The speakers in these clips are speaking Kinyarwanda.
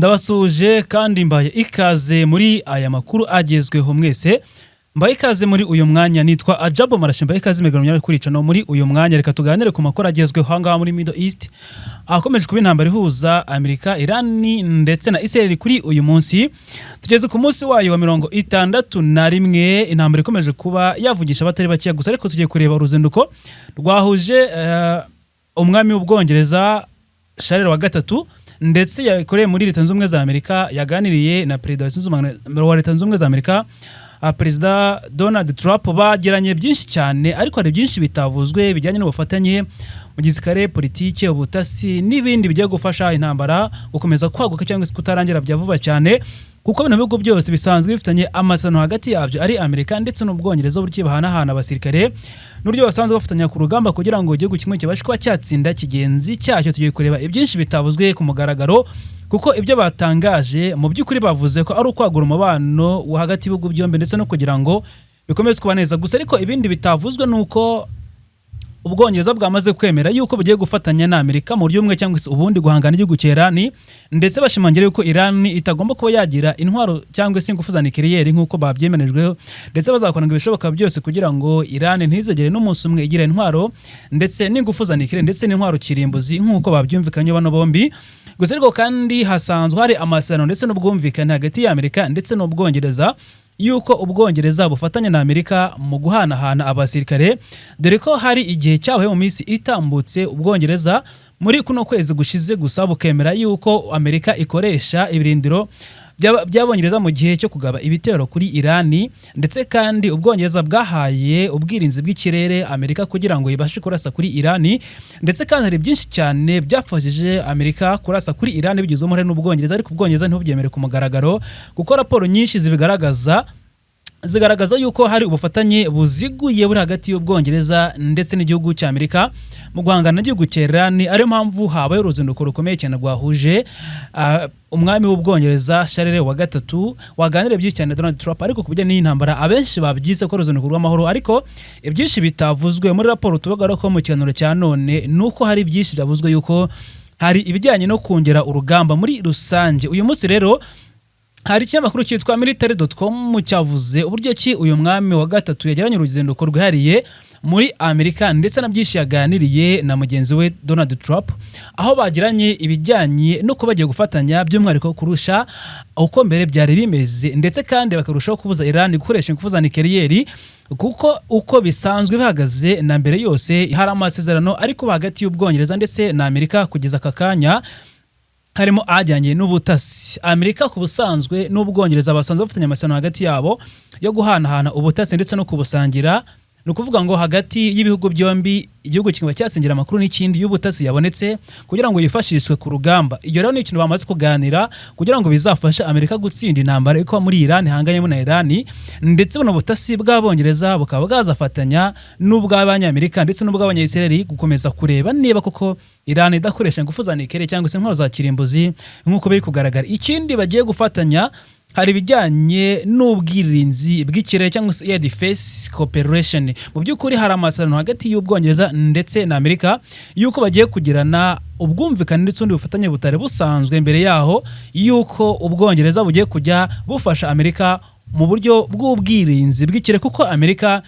Ndabasuhuje kandi mbaye ikaze muri aya makuru agezweho mwese. Mbaye ikaze muri uyu mwanya, nitwa Ajabo Marashe. Mbaye ikaze megano kuri cano. Muri uyu mwanya reka tuganire ku makuru agezweho aha ngaha muri Middle East, ahakomeje kuba intambara ihuza Amerika, Iran ndetse na Israel. Kuri uyu munsi tugeze ku munsi wayo wa 61, intambara ikomeje kuba yavugisha abatari bakeya. Gusa ariko tugiye kureba uruzinduko rwahuje umwami w'Ubwongereza Charles wa gatatu, ndetse yakoreye muri Leta Zunze Ubumwe za Amerika, yaganiriye na perezida wa Leta Zunze Ubumwe za Amerika, Perezida Donald Trump. Bagiranye byinshi cyane, ariko hari byinshi bitavuzwe bijyanye n'ubufatanye mu gisirikare, politike, ubutasi n'ibindi bigiye gufasha intambara gukomeza kwaguka cyangwa se kutarangira bya vuba cyane, kuko bino bihugu byose bisanzwe bifitanye amasano hagati yabyo, ari Amerika ndetse n'Ubwongereza, uburyo bahanahana abasirikare n'uburyo basanzwe bafatanya ku rugamba kugira ngo igihugu kimwe kibashe kuba cyatsinda kigenzi cyacyo. Tugiye kureba ibyinshi bitavuzwe ku mugaragaro, kuko ibyo batangaje mu by'ukuri bavuze ko ari ukwagura umubano wo hagati y'ibihugu byombi ndetse no kugira ngo bikomeze kuba neza. Gusa ariko ibindi bitavuzwe ni uko Ubwongereza bwamaze kwemera yuko bugiye gufatanya na Amerika mu buryo bumwe cyangwa se ubundi guhangana n'igihugu cya Iran, ndetse bashimangira yuko Iran itagomba kuba yagira intwaro cyangwa se ingufu za nucléaire nk'uko babyemerejweho, ndetse bazakora ibishoboka byose kugira ngo Iran ntizegere n'umunsi umwe igira intwaro ndetse n'ingufu za nucléaire ndetse n'intwaro kirimbuzi nk'uko babyumvikanye bano bombi. Gusa ariko kandi hasanzwe hari amasezerano ndetse n'ubwumvikane hagati ya Amerika ndetse n'Ubwongereza yuko Ubwongereza bufatanya na Amerika mu guhanahana abasirikare, dore ko hari igihe cyabaye mu minsi itambutse, Ubwongereza muri kuno kwezi gushize gusa bukemera yuko Amerika ikoresha ibirindiro by'Abongereza mu gihe cyo kugaba ibitero kuri Irani. Ndetse kandi Ubwongereza bwahaye ubwirinzi bw'ikirere Amerika kugira ngo ibashe kurasa kuri Irani, ndetse kandi hari byinshi cyane byafashije Amerika kurasa kuri Irani bigizwemo uruhare n'Ubwongereza, ariko Ubwongereza ntibubyemere ku mugaragaro, kuko raporo nyinshi zibigaragaza zigaragaza yuko hari ubufatanye buziguye buri hagati y'Ubwongereza ndetse n'igihugu cya Amerika mu guhangana n'igihugu cya Iran. Ariyo mpamvu habaye uruzinduko rukomeye cyane rwahuje umwami w'Ubwongereza Charles wa gatatu, waganiriye byinshi cyane na Donald Trump. Ariko ku bijyanye n'iyi ntambara, abenshi babyise ko uruzinduko rw'amahoro, ariko ibyinshi bitavuzwe muri raporo tubagarako mu kiganiro cya none ni uko hari byinshi byavuzwe yuko hari ibijyanye no kongera urugamba muri rusange. Uyu munsi rero hari ikinyamakuru cyitwa military.com cyavuze uburyo ki uyu mwami wa gatatu yagiranye uruzinduko rwihariye muri Amerika, ndetse na byinshi yaganiriye na mugenzi we Donald Trump, aho bagiranye ibijyanye no kuba bagiye gufatanya by'umwihariko kurusha uko mbere byari bimeze, ndetse kandi bakarushaho kubuza Iran gukoresha ingufu za nucléaire, kuko uko bisanzwe bihagaze na mbere yose hari amasezerano ariko hagati y'Ubwongereza ndetse na Amerika kugeza aka kanya, harimo ajyanye n'ubutasi. Amerika ku busanzwe n'Ubwongereza basanzwe bafitanye amasezerano hagati yabo yo guhanahana ubutasi ndetse no kubusangira. Ni ukuvuga ngo hagati y'ibihugu byombi, igihugu kikaba cyasangira amakuru n'ikindi y'ubutasi yabonetse kugira ngo yifashishwe ku rugamba. Ibyo rero ni ikintu bamaze kuganira kugira ngo bizafashe Amerika gutsinda intambara iri kuba muri Iran ihanganyemo na Iran, ndetse buno butasi bw'Abongereza bukaba bwazafatanya n'ubw'Abanyamerika ndetse n'ubw'Abanyayisiraheli gukomeza kureba niba koko Iran idakoresha ingufu za nucléaire cyangwa se intwaro za kirimbuzi nk'uko biri kugaragara. Ikindi bagiye gufatanya, hari ibijyanye n'ubwirinzi bw'ikirere cyangwa se air defense cooperation. Mu by'ukuri hari amasezerano hagati y'Ubwongereza ndetse na Amerika y'uko bagiye kugirana ubwumvikane ndetse n'ubundi bufatanye butari busanzwe mbere yaho, y'uko Ubwongereza bugiye kujya bufasha Amerika mu buryo bw'ubwirinzi bw'ikirere, kuko Amerika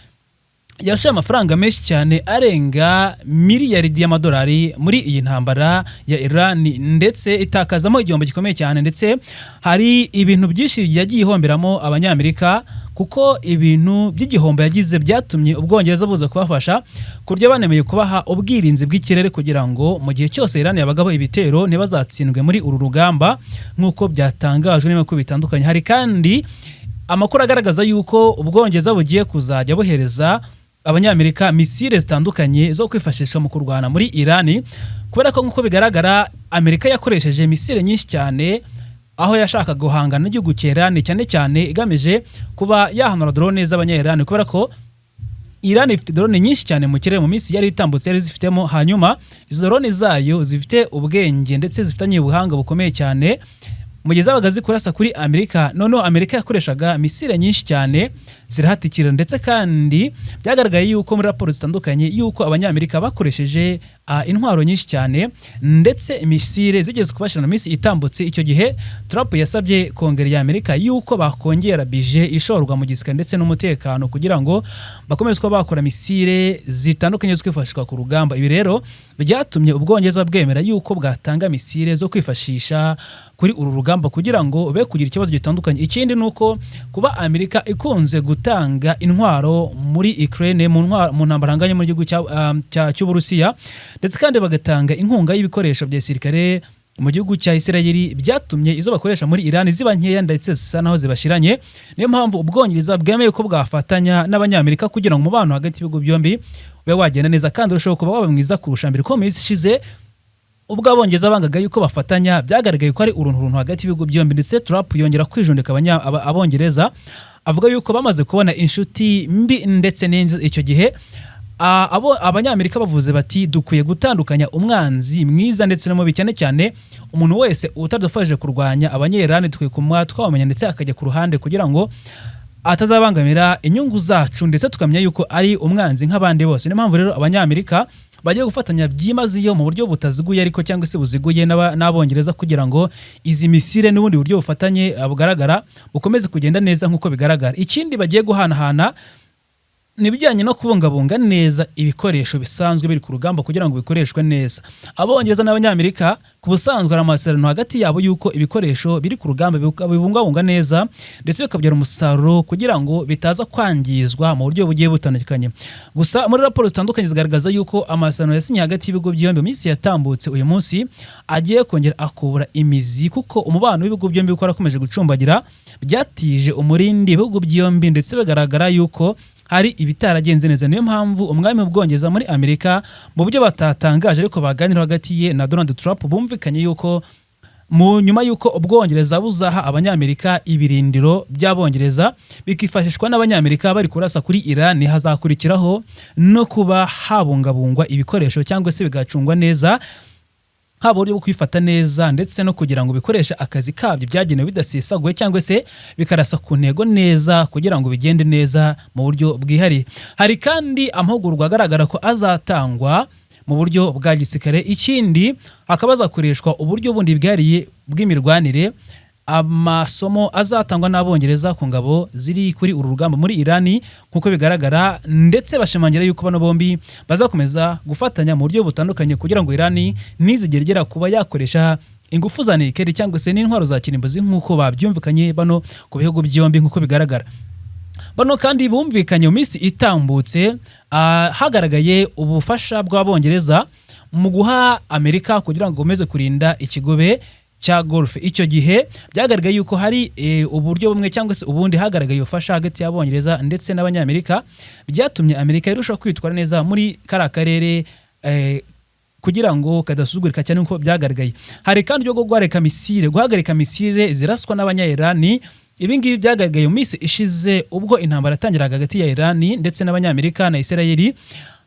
yashoye amafaranga menshi cyane arenga miliyaridi y'amadolari muri iyi ntambara ya Iran, ndetse itakazamo igihombo gikomeye cyane, ndetse hari ibintu byinshi yagiye ihomberamo Abanyamerika, kuko ibintu by'igihombo yagize byatumye Ubwongereza buza kubafasha ku buryo banemeye kubaha ubwirinzi bw'ikirere kugira ngo mu gihe cyose Iran yabagaho ibitero ntibazatsindwe muri uru rugamba, nk'uko byatangajwe n'ibinyamakuru bitandukanye. Hari kandi amakuru agaragaza yuko Ubwongereza bugiye kuzajya buhereza Abanyamerika misile zitandukanye zo kwifashisha mu kurwana muri Iran, kubera ko nk'uko bigaragara Amerika yakoresheje misile nyinshi cyane aho yashakaga guhangana n'igihugu cya Iran, cyane cyane igamije kuba yahanura drone z'abanya-Iran, kubera ko Iran ifite drone nyinshi cyane mu kirere mu minsi yari itambutse yari zifitemo. Hanyuma izo drone zayo zifite ubwenge ndetse zifitanye ubuhanga bukomeye cyane, mu gihe zabaga zikurasa kuri Amerika, noneho Amerika yakoreshaga misile nyinshi cyane zirahatikira. Ndetse kandi byagaragaye yuko muri raporo zitandukanye yuko Abanyamerika bakoresheje intwaro nyinshi cyane ndetse misile zigeze kubashira mu minsi itambutse. Icyo gihe Trump yasabye Kongere ya Amerika yuko bakongera budget ishorwa mu gisirikare ndetse n'umutekano kugira ngo bakomeze kuba bakora misile zitandukanye zo kwifashishwa ku rugamba. Ibi rero byatumye Ubwongereza bwemera yuko bwatanga misile zo kwifashisha kuri uru rugamba kugira ngo be kugira ikibazo gitandukanye. Ikindi ni uko kuba Amerika ikunze gutanga intwaro muri Ukraine mu ntambara hanganye mu gihugu cy'Uburusiya, ndetse kandi bagatanga inkunga y'ibikoresho bya gisirikare mu gihugu cya Isirayeli, byatumye izo bakoresha muri Iran ziba nkeya ndetse zisa naho zibashiranye. Niyo mpamvu Ubwongereza bwemeye ko bwafatanya n'Abanyamerika kugira ngo umubano hagati y'ibihugu byombi ube wagenda neza kandi urushaho kuba waba mwiza kurusha mbere, kuko mu minsi ishize ubwo Abongereza bangaga yuko bafatanya, byagaragaye ko ari uruntu hagati y'ibihugu byombi, ndetse Trump yongera kwijundika Abongereza, avuga yuko bamaze kubona inshuti mbi ndetse n'inzi. Icyo gihe Abanyamerika bavuze bati: "Dukwiye gutandukanya umwanzi mwiza ndetse n'umubi, cyane cyane umuntu wese utadufashije kurwanya Abanyerani dukwiye kumwa twamenya ndetse akajya ku ruhande kugira ngo atazabangamira inyungu zacu, ndetse tukamenya yuko ari umwanzi nk'abandi bose." Niyo mpamvu rero Abanyamerika bagiye gufatanya byimazeyo mu buryo butaziguye ariko cyangwa se buziguye n'Abongereza kugira ngo izi misile n'ubundi buryo bufatanye bugaragara bukomeze kugenda neza nk'uko bigaragara. Ikindi bagiye guhanahana ni ibijyanye no kubungabunga neza ibikoresho bisanzwe biri ku rugamba kugira ngo bikoreshwe neza. Abongereza n'Abanyamerika ku busanzwe hari amasezerano hagati yabo y'uko ibikoresho biri ku rugamba bibungabunga neza ndetse bikabyara umusaruro kugira ngo bitaza kwangizwa mu buryo bugiye butandukanye. Gusa muri raporo zitandukanye zigaragaza yuko amasezerano yasinye hagati y'ibigo byombi mu minsi yatambutse uyu munsi agiye kongera akubura imizi, kuko umubano w'ibihugu byombi uko warakomeje gucumbagira byatije umurindi ibihugu byombi, ndetse bigaragara yuko hari ibitaragenze neza. Niyo mpamvu umwami w'Ubwongereza muri Amerika, mu buryo batatangaje ariko baganira hagati ye na Donald Trump, bumvikanye yuko mu nyuma y'uko Ubwongereza buzaha Abanyamerika ibirindiro by'Abongereza bikifashishwa n'Abanyamerika bari kurasa kuri Iran, hazakurikiraho no kuba habungabungwa ibikoresho cyangwa se bigacungwa neza, haba uburyo bwo kwifata neza ndetse no kugira ngo bikoreshe akazi kabyo byagenewe bidasesaguwe cyangwa se bikarasa ku ntego neza kugira ngo bigende neza mu buryo bwihariye. Hari kandi amahugurwa agaragara ko azatangwa mu buryo bwa gisirikare. Ikindi hakaba hazakoreshwa uburyo bundi bwihariye bw'imirwanire, amasomo azatangwa n'Abongereza ku ngabo ziri kuri uru rugamba muri Irani nk'uko bigaragara, ndetse bashimangira yuko bano bombi bazakomeza gufatanya mu buryo butandukanye kugira ngo Irani ntizigere igera kuba yakoresha ingufu za nucléaire cyangwa se n'intwaro za kirimbuzi nk'uko babyumvikanye bano ku bihugu byombi nk'uko bigaragara. Bano kandi bumvikanye mu minsi itambutse, hagaragaye ubufasha bw'Abongereza mu guha Amerika kugira ngo ikomeze kurinda ikigobe cya Golfe. Icyo gihe byagaragaye yuko hari uburyo bumwe cyangwa se ubundi hagaragaye ubufasha hagati y'Abongereza ndetse n'Abanyamerika, byatumye Amerika irushaho kwitwara neza muri kariya karere kugira ngo kadasuzugurika cyane nk'uko byagaragaye. Hari kandi uburyo bwo guhagarika misile ziraswa n'Abanya-Irani. Ibi ngibi byagaragaye mu minsi ishize ubwo intambara yatangiraga hagati ya Irani ndetse n'Abanyamerika na Isirayeli.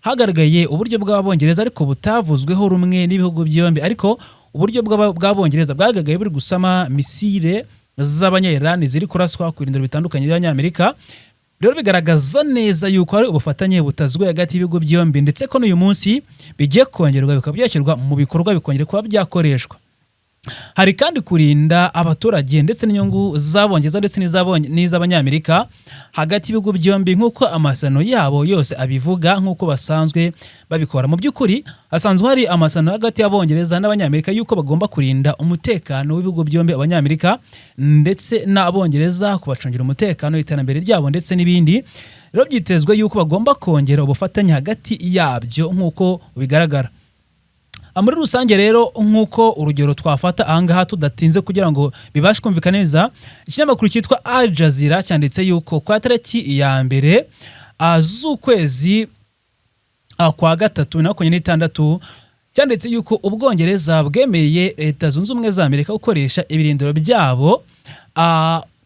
Hagaragaye uburyo bw'Abongereza ariko butavuzweho rumwe n'ibihugu byombi, ariko uburyo bw'Abongereza bwagaragaye buri gusama misile z'Abanya-Irani ziri kuraswa ku birindiro bitandukanye by'Abanyamerika. Rero bigaragaza neza yuko hari ubufatanye butaziguye hagati y'ibihugu byombi, ndetse ko n'uyu munsi bigiye kongerwa bikaba byashyirwa mu bikorwa, bikongera kuba byakoreshwa. Hari kandi kurinda abaturage ndetse n'inyungu z'Abongereza ndetse n'iz'Abanyamerika hagati y'ibihugu byombi nk'uko amasezerano yabo yose abivuga, nk'uko basanzwe babikora. Mu by'ukuri hasanzwe hari amasezerano hagati y'Abongereza n'Abanyamerika y'uko bagomba kurinda umutekano w'ibihugu byombi, Abanyamerika ndetse n'Abongereza, kubacungira umutekano, iterambere ryabo ndetse n'ibindi. Rero byitezwe yuko bagomba kongera ubufatanye hagati yabyo nk'uko bigaragara. Muri rusange rero, nk'uko urugero twafata ahangaha tudatinze kugira ngo bibashe kumvikana neza, ikinyamakuru cyitwa Al Jazeera cyanditse yuko kwa tariki ya mbere z'ukwezi kwa gatatu 2026, cyanditse yuko Ubwongereza bwemeye Leta Zunze Ubumwe za Amerika gukoresha ibirindiro byabo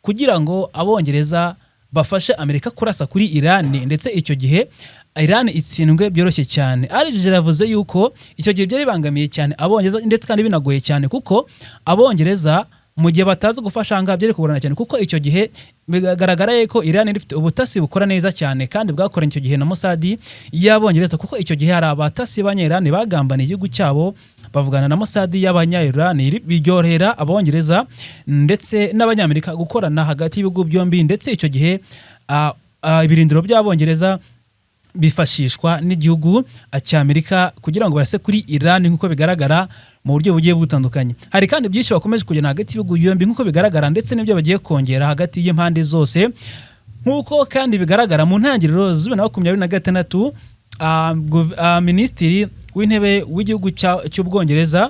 kugira ngo Abongereza bafashe Amerika kurasa kuri Irani, ndetse icyo gihe Iran itsindwe byoroshye cyane. Al Jazeera yavuze yuko icyo gihe byari bibangamiye cyane Abongereza ndetse kandi binagoye cyane, kuko Abongereza Mu gihe batazi gufasha ahangaha byari kugorana cyane, kuko icyo gihe bigaragara ko Iran ifite ubutasi bukora neza cyane kandi bwakoranye icyo gihe na Mossad y'Abongereza, kuko icyo gihe hari abatasi b'Abanya-Iran bagambaniye igihugu cyabo, bavugana na Mossad y'Abanya-Iran, biryohera Abongereza ndetse n'Abanyamerika gukorana hagati y'ibihugu byombi. Ndetse icyo gihe ibirindiro by'Abongereza bifashishwa n'igihugu cy'Amerika kugira ngo base kuri Iran, nk'uko bigaragara mu buryo bugiye butandukanye. Hari kandi byinshi bakomeje kugena hagati y'ibihugu byombi, nk'uko bigaragara, ndetse n'ibyo bagiye kongera hagati y'impande zose. Nk'uko kandi bigaragara, mu ntangiriro za 2026, Minisitiri w'Intebe w'igihugu cy'Ubwongereza,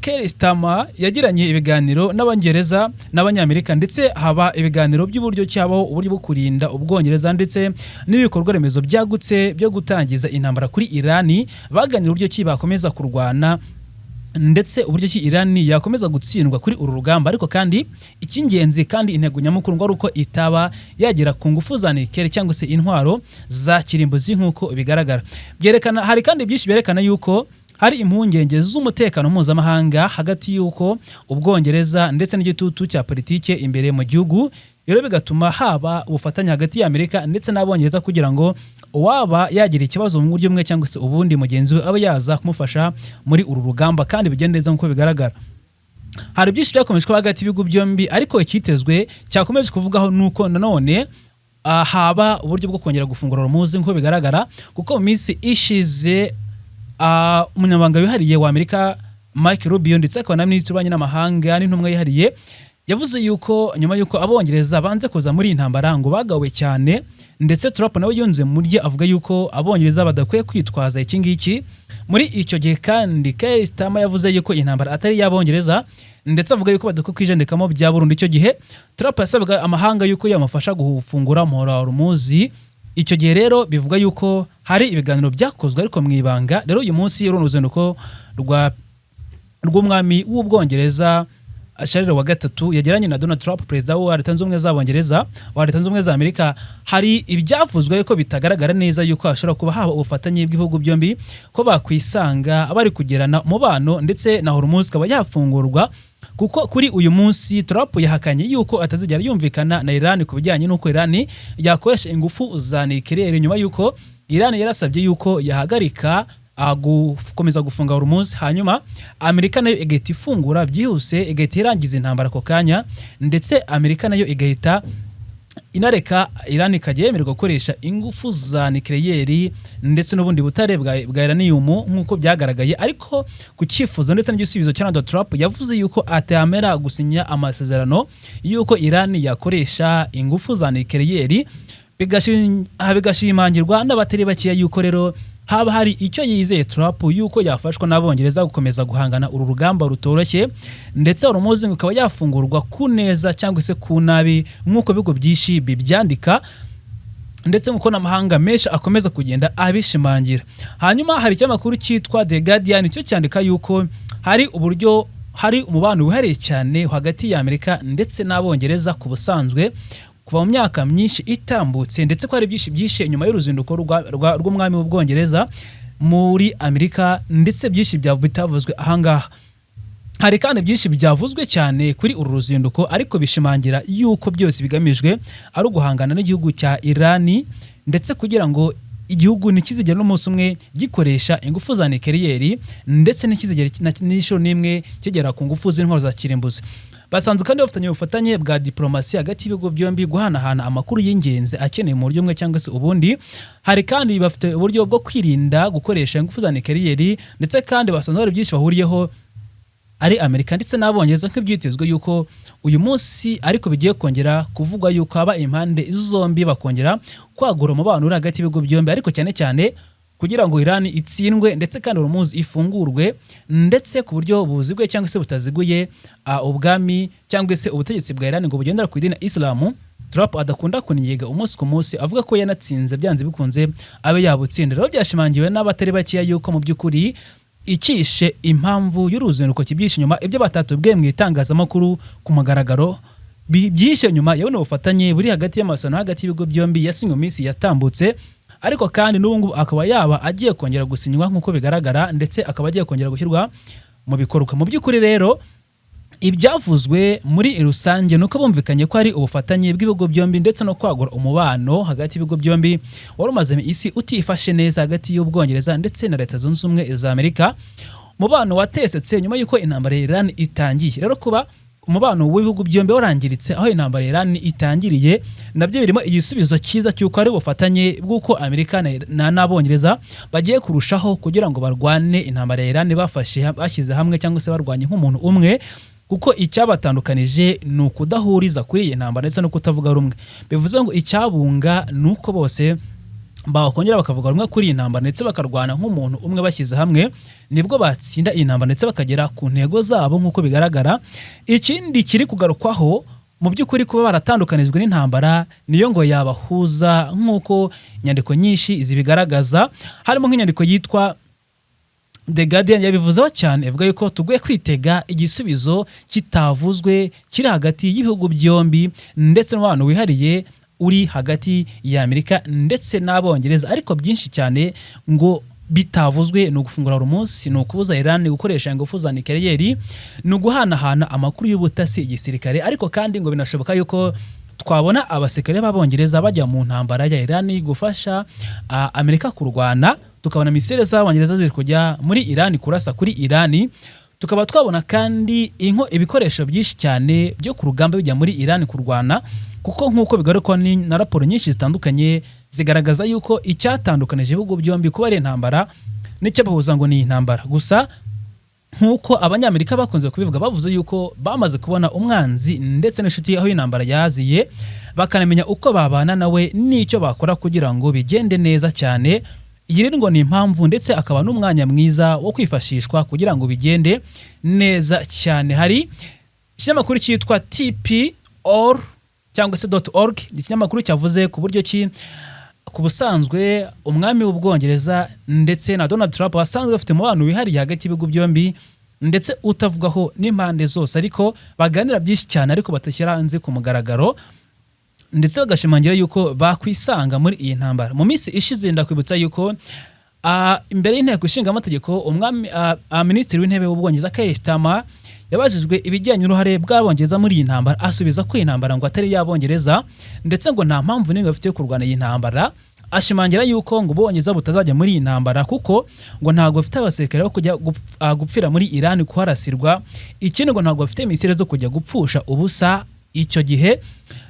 Keir Starmer, yagiranye ibiganiro n'Abongereza n'Abanyamerika, ndetse haba ibiganiro by'uburyo cyabaho uburyo bwo kurinda Ubwongereza ndetse n'ibikorwa remezo byagutse byo gutangiza intambara kuri Irani. Baganira uburyo ki bakomeza kurwana ndetse uburyo ki Irani yakomeza gutsindwa kuri uru rugamba, ariko kandi icy'ingenzi kandi intego nyamukuru ngo ari uko itaba yagera ku ngufu za nucléaire cyangwa se intwaro za kirimbuzi, nk'uko bigaragara. Byerekana, hari kandi byinshi byerekana yuko hari impungenge z'umutekano mpuzamahanga hagati y'uko Ubwongereza ndetse n'igitutu cya politike imbere mu gihugu. Rero bigatuma haba ubufatanye hagati y'Amerika ndetse n'Abongereza, kugira ngo uwaba yagira ikibazo mu buryo bumwe cyangwa se ubundi, mugenzi we abe yaza kumufasha muri uru rugamba kandi bigende neza. Nk'uko bigaragara, hari byinshi byakomeje kuba hagati y'ibihugu byombi, ariko icyitezwe cyakomeje kuvugaho ni uko nanone haba uburyo bwo kongera gufungura Hormuz, nk'uko bigaragara, kuko mu minsi ishize umunyamabanga wihariye wa Amerika Mike Rubio, ndetse akaba na minisitiri w'ububanyi n'amahanga n'intumwa yihariye, yavuze yuko nyuma yuko Abongereza banze kuza muri iyi ntambara ngo bagawe cyane. Ndetse Trump nawe yunze muri rye, avuga yuko Abongereza badakwiye kwitwaza iki ngiki. Muri icyo gihe kandi Keir Starmer yavuze yuko intambara atari iy'Abongereza, ndetse avuga yuko badakwiye kwijandikamo bya burundu. Icyo gihe Trump yasabaga amahanga yuko yamufasha gufungura umuhora wa Hormuz. Icyo gihe rero bivuga yuko hari ibiganiro byakozwe ariko mu ibanga. Rero uyu munsi uru ruzinduko rw'umwami w'Ubwongereza Charles wa gatatu yagiranye na Donald Trump, perezida wa Leta Zunze Ubumwe z'Abongereza, wa Leta Zunze Ubumwe za Amerika, hari ibyavuzwe ko bitagaragara neza yuko hashobora kuba haba ubufatanye bw'ibihugu byombi, ko bakwisanga bari kugirana umubano, ndetse na Hormuz ikaba yafungurwa, kuko kuri uyu munsi Trump yahakanye yuko atazigera yumvikana na Iran ku bijyanye n'uko Iran yakoresha ingufu za nucléaire, nyuma yuko Iran yarasabye yuko yahagarika gukomeza gufunga Hormuz, hanyuma Amerika nayo igahita ifungura byihuse, igahita irangiza intambara ako kanya, ndetse Amerika nayo igahita inareka Iran ikajya yemererwa gukoresha ingufu za nucléaire ndetse n'ubundi butare bwa uranium, nk'uko byagaragaye. Ariko ku cyifuzo ndetse n'igisubizo cya Donald Trump, yavuze yuko atemera gusinya amasezerano y'uko Iran yakoresha ingufu za nucléaire. Bigashimangirwa n'abatari bakeya yuko rero haba hari icyo yizeye Trump yuko yafashwa n'Abongereza gukomeza guhangana uru rugamba rutoroshye, ndetse Hormuz ikaba yafungurwa ku neza cyangwa se ku nabi, nk'uko ibihugu byinshi bibyandika ndetse nk'uko n'amahanga menshi akomeza kugenda abishimangira. Hanyuma hari ikinyamakuru cyitwa The Guardian cyo cyandika yuko hari uburyo hari umubano wihariye cyane hagati ya Amerika ndetse n'Abongereza ku busanzwe kuva mu myaka myinshi itambutse, ndetse ko hari byinshi byishe nyuma y'uruzinduko rw'umwami w'Ubwongereza muri Amerika, ndetse byinshi bitavuzwe ahangaha. Hari kandi byinshi byavuzwe cyane kuri uru ruzinduko, ariko bishimangira yuko byose bigamijwe ari uguhangana n'igihugu cya Irani, ndetse kugira ngo igihugu ntikizigere n'umunsi umwe gikoresha ingufu za nucléaire, ndetse ntikizigere n'inshuro n'imwe kigera ku ngufu z'intwaro za kirimbuzi. Basanzwe kandi bafitanye ubufatanye bwa diplomasi hagati y'ibigo byombi, guhanahana amakuru y'ingenzi akenewe mu buryo bumwe cyangwa se ubundi. Hari kandi bafite uburyo bwo kwirinda gukoresha ingufu za nucléaire, ndetse kandi basanzwe hari byinshi bahuriyeho ari Amerika ndetse n'Abongereza, nk'ibyitezwe yuko uyu munsi ariko bigiye kongera kuvugwa yuko haba impande zombi bakongera kwagura umubano uri hagati y'ibihugu byombi, ariko cyane cyane kugira ngo Iran itsindwe, ndetse kandi Hormuz ifungurwe, ndetse ku buryo buziguye cyangwa se butaziguye, ubwami cyangwa se ubutegetsi bwa Iran ngo bugendera ku idini ya Isilamu Trump adakunda kuniga umunsi ku munsi, avuga ko yanatsinze byanze bikunze abe yabutsinda. Rero byashimangiwe n'abatari bakeya yuko mu by'ukuri ikishe impamvu y'uruzinduko kibyishe inyuma, ibyo batatubwiye mu itangazamakuru ku mugaragaro byishe nyuma ya buno bufatanye buri hagati y'amasano hagati y'ibigo byombi yasinywe mu minsi yatambutse, ariko kandi n'ubu ngubu akaba yaba agiye kongera gusinywa, nk'uko bigaragara, ndetse akaba agiye kongera gushyirwa mu bikorwa. Mu by'ukuri rero Ibyavuzwe muri rusange ni uko bumvikanye ko hari ubufatanye bw'ibihugu byombi ndetse no kwagura umubano hagati y'ibihugu byombi wari umaze isi utifashe neza hagati y'Ubwongereza ndetse na Leta Zunze Ubumwe za Amerika. Umubano watesetse nyuma y'uko intambara ya Iran itangiye. Rero kuba umubano w'ibihugu byombi warangiritse aho intambara ya Iran itangiriye, nabyo birimo igisubizo cyiza cy'uko ari ubufatanye bw'uko Amerika n'Abongereza bagiye kurushaho kugira ngo barwane intambara ya Iran bafashe bashyize hamwe cyangwa se barwanye nk'umuntu umwe, kuko icyabatandukanije ni ukudahuriza kuri iyi ntambara ndetse no kutavuga rumwe. Bivuze ngo icyabunga ni uko bose bakongera bakavuga rumwe kuri iyi ntambara ndetse bakarwana nk'umuntu umwe bashyize hamwe, nibwo batsinda iyi ntambara ndetse bakagera ku ntego zabo nk'uko bigaragara. Ikindi kiri kugarukwaho mu by'ukuri, kuba baratandukanijwe n'intambara niyo ngo yabahuza, nk'uko inyandiko nyinshi zibigaragaza, harimo nk'inyandiko yitwa The Guardian yabivuzeho cyane, ivuga yuko tuguye kwitega igisubizo kitavuzwe kiri hagati y'ibihugu byombi ndetse n'umubano wihariye uri hagati ya Amerika ndetse n'Abongereza. Ariko byinshi cyane ngo bitavuzwe ni ugufungura Hormuz, ni ukubuza Iran gukoresha ingufu za nucléaire, ni uguhanahana amakuru y'ubutasi, igisirikare. Ariko kandi ngo binashoboka yuko twabona abasirikare b'Abongereza bajya mu ntambara ya Iran gufasha Amerika kurwana, tukabona misile z'Abongereza ziri kujya muri Iran kurasa kuri Iran, tukaba twabona kandi ibikoresho byinshi cyane byo ku rugamba bijya muri Iran kurwana, kuko nk'uko bigarukwa na raporo nyinshi zitandukanye zigaragaza yuko icyatandukanije ibihugu byombi kuba ari intambara, n'icyabahuza ngo ni intambara gusa. Nk'uko Abanyamerika bakunze kubivuga, bavuze yuko bamaze kubona umwanzi ndetse n'inshuti aho intambara yaziye, bakanamenya uko babana nawe n'icyo bakora kugira ngo bigende neza cyane. Iyi rero ngo ni impamvu ndetse akaba n'umwanya mwiza wo kwifashishwa kugira ngo bigende neza cyane. Hari ikinyamakuru cyitwa TP or cyangwa se .org, ni ikinyamakuru cyavuze ku buryo ki ku busanzwe umwami w'Ubwongereza ndetse na Donald Trump basanzwe bafite umubano wihariye hagati y'ibihugu byombi ndetse utavugwaho n'impande zose, ariko baganira byinshi cyane ariko batashyira hanze ku mugaragaro, ndetse bagashimangira yuko bakwisanga muri iyi ntambara. Mu minsi ishize, ndakwibutsa yuko imbere y'inteko ishinga amategeko, umwami minisitiri w'intebe w'Ubwongereza Keir Starmer yabajijwe ibijyanye n'uruhare bw'Abongereza muri iyi ntambara, asubiza ko iyi ntambara ngo atari iy'Abongereza ndetse ngo nta mpamvu n'imwe bafite yo kurwana iyi ntambara. Ashimangira yuko ngo Ubwongereza butazajya muri iyi ntambara kuko ngo ntabwo bafite abasirikare bo kujya gupfira muri Iran kuharasirwa. Ikindi, ngo ntabwo bafite misile zo kujya gupfusha ubusa. Icyo gihe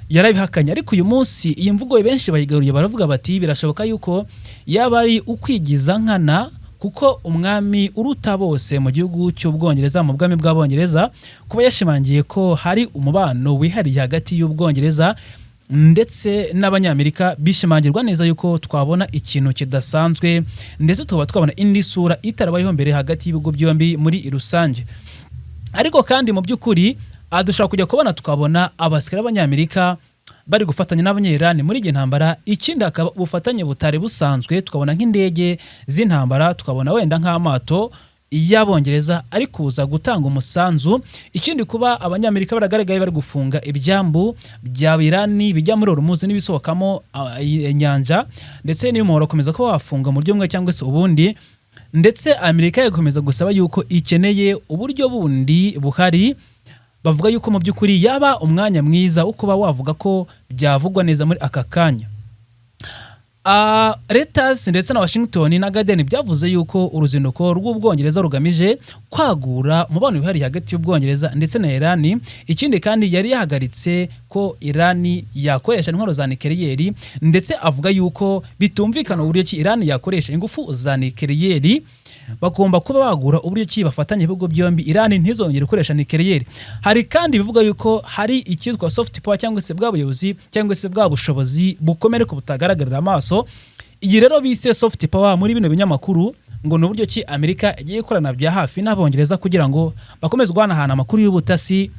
yarabihakanye, ariko uyu munsi iyi mvugo benshi bayigaruye, baravuga bati birashoboka yuko yaba ari ukwigiza nkana, kuko umwami uruta bose mu gihugu cy'Ubwongereza, mu bwami bw'Abongereza, kuba yashimangiye ko hari umubano wihariye hagati y'Ubwongereza ndetse n'Abanyamerika, bishimangirwa neza yuko twabona ikintu kidasanzwe ndetse tukaba twabona indi sura itarabayeho mbere hagati y'ibihugu byombi muri rusange. Ariko kandi mu by'ukuri dushobora kujya kubona tukabona abasirikare b'Abanyamerika bari gufatanya n'Abanyayirani muri iyi ntambara. Ikindi, hakaba ubufatanye butari busanzwe, tukabona nk'indege z'intambara, tukabona wenda nk'amato y'Abongereza ari kuza gutanga umusanzu. Ikindi, kuba Abanyamerika baragaragaye bari gufunga ibyambu bya Irani bijya muri Hormuz n'ibisohokamo inyanja, ndetse n'umuhoro bakomeza kuba wafunga mu buryo bumwe cyangwa se ubundi, ndetse Amerika igakomeza gusaba yuko ikeneye uburyo bundi buhari. Bavuga yuko mu by'ukuri yaba umwanya mwiza wo kuba wavuga ko byavugwa neza muri aka kanya. Reuters ndetse na Washington na Guardian byavuze yuko uruzinduko rw'Ubwongereza rugamije kwagura umubano wihariye hagati y'Ubwongereza ndetse na Iran. Ikindi kandi, yari yahagaritse ko Iran yakoresha intwaro za nucléaire, ndetse avuga yuko bitumvikana uburyo ki Iran yakoresha ingufu za nucléaire. Bagomba kuba bagura uburyo ki bafatanya ibihugu byombi, Iran ntizongere gukoresha nucléaire. Hari kandi bivuga yuko hari icyitwa soft power cyangwa se bwa buyobozi cyangwa se bwa bushobozi bukomeye ariko butagaragarira amaso. Iyi rero bise soft power muri bino binyamakuru ngo ni uburyo ki Amerika igiye ikorana bya hafi n'Abongereza kugira ngo bakomeze guhanahana amakuru y'ubutasi,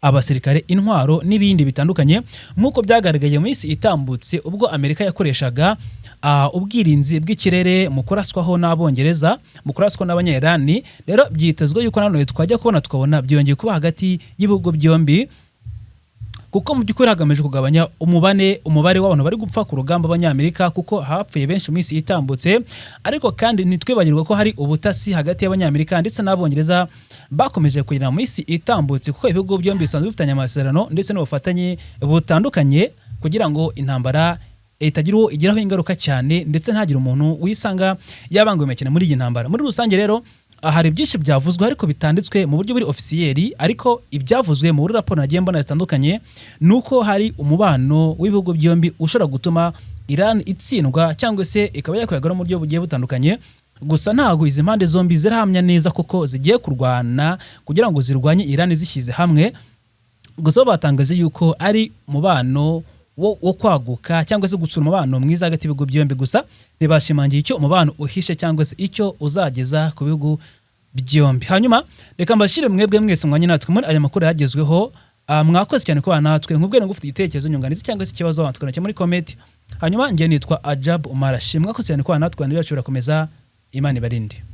abasirikare, intwaro n'ibindi bitandukanye, nk'uko byagaragaye mu minsi itambutse ubwo Amerika yakoreshaga ubwirinzi bw'ikirere mu kuraswaho n'Abongereza, mu kuraswa n'Abanyayirani. Rero byitezwe yuko nanone twajya kubona tukabona byongeye kuba hagati y'ibihugu byombi. Kuko mu by'ukuri hagamijwe kugabanya umubare w'abantu bari gupfa ku rugamba b'Abanyamerika, kuko hapfuye benshi mu minsi itambutse. Ariko kandi ntitwibagirwe ko hari ubutasi hagati y'Abanyamerika ndetse n'Abongereza bakomeje kugira mu minsi itambutse, kuko ibihugu byombi bisanzwe bifitanye amasezerano ndetse n'ubufatanye butandukanye kugira ngo intambara itagira uwo igiraho ingaruka cyane, ndetse ntagire umuntu wisanga yabangamiwe cyane muri iyi ntambara. Muri rusange rero, hari byinshi byavuzwe ariko bitanditswe mu buryo buri officiel. Ariko ibyavuzwe muri raporo nagiye mbona zitandukanye ni uko hari umubano w'ibihugu byombi ushobora gutuma Iran itsindwa cyangwa se ikaba yakwegura mu buryo bugiye butandukanye. Gusa ntabwo izi mpande zombi zirahamya neza kuko zigiye kurwana kugira ngo zirwanye Iran zishyize hamwe. Gusa bo batangaje yuko ari umubano wo kwaguka cyangwa se gutsura umubano mwiza hagati y'ibihugu byombi. Gusa ntibashimangiye icyo umubano uhishe cyangwa se icyo uzageza ku bihugu byombi. Hanyuma reka mbashyire mwebwe mwese mwanya natwe muri aya makuru yagezweho. Mwakoze cyane kubana natwe. Nkubwire ngo ufite igitekerezo, nyunganizi cyangwa se ikibazo, watwandikira muri comment. Hanyuma njye nitwa Ajab Umarashi. Mwakoze cyane kubana natwe. Birakomeza, Imana ibarinde.